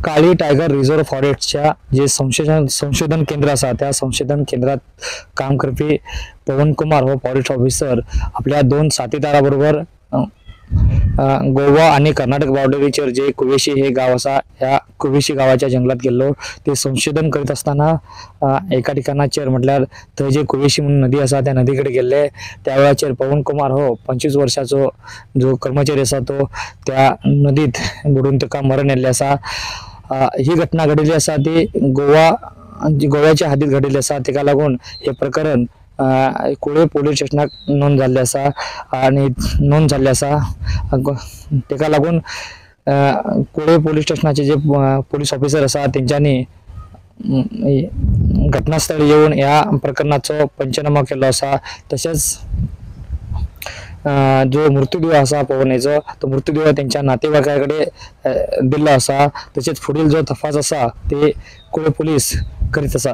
काळी tiger reserve फॉरेस्टच्या जे संशोधन संशोधन केंद्र आसा त्या संशोधन केंद्रात काम करपी पवन कुमार हो फॉरेस्ट ऑफिसर आपल्या 2 साथीदारा बरोबर गोवा आणि कर्नाटक बाउंडरीचेर जे कुवेशी हे गाव आसा ह्या कुवेशी गावाच्या जंगलात गेल्लो. ते संशोधन करीत असताना एका ठिकाणाचेर म्हटल्यार थंय जे कुवेशी म्हणून नदी आसा त्या नदी कडेन गेल्ले. त्या वेळाचेर पवन कुमार हो 25 वर्षाचो जो कर्मचारी आसा तो त्या नदीत बुडून ताका मरण येयल्लें आसा. ही घटना घडिल्ली आसा ती गोव्याच्या हद्दीत घडिल्ली आसा. ताका लागून हे प्रकरण कुळे पोलीस स्टेशनाक नोंद जाल्लें आसा आनी नोंद जाल्लें आसा. ताका लागून कुळे पोलीस स्टेशनाचे जे पोलीस ऑफिसर आसा तेंच्यांनी घटनास्थळी येवन ह्या प्रकरणाचो पंचनामा केल्लो आसा. तशेंच जो मृत्यूदेह आसा पवनाचो तो मृत्यूदेह तेंच्या नातेवाईका कडेन दिल्लो आसा. तशेंच फुडील जो तपास आसा ते कुळे पोलीस करीत आसा.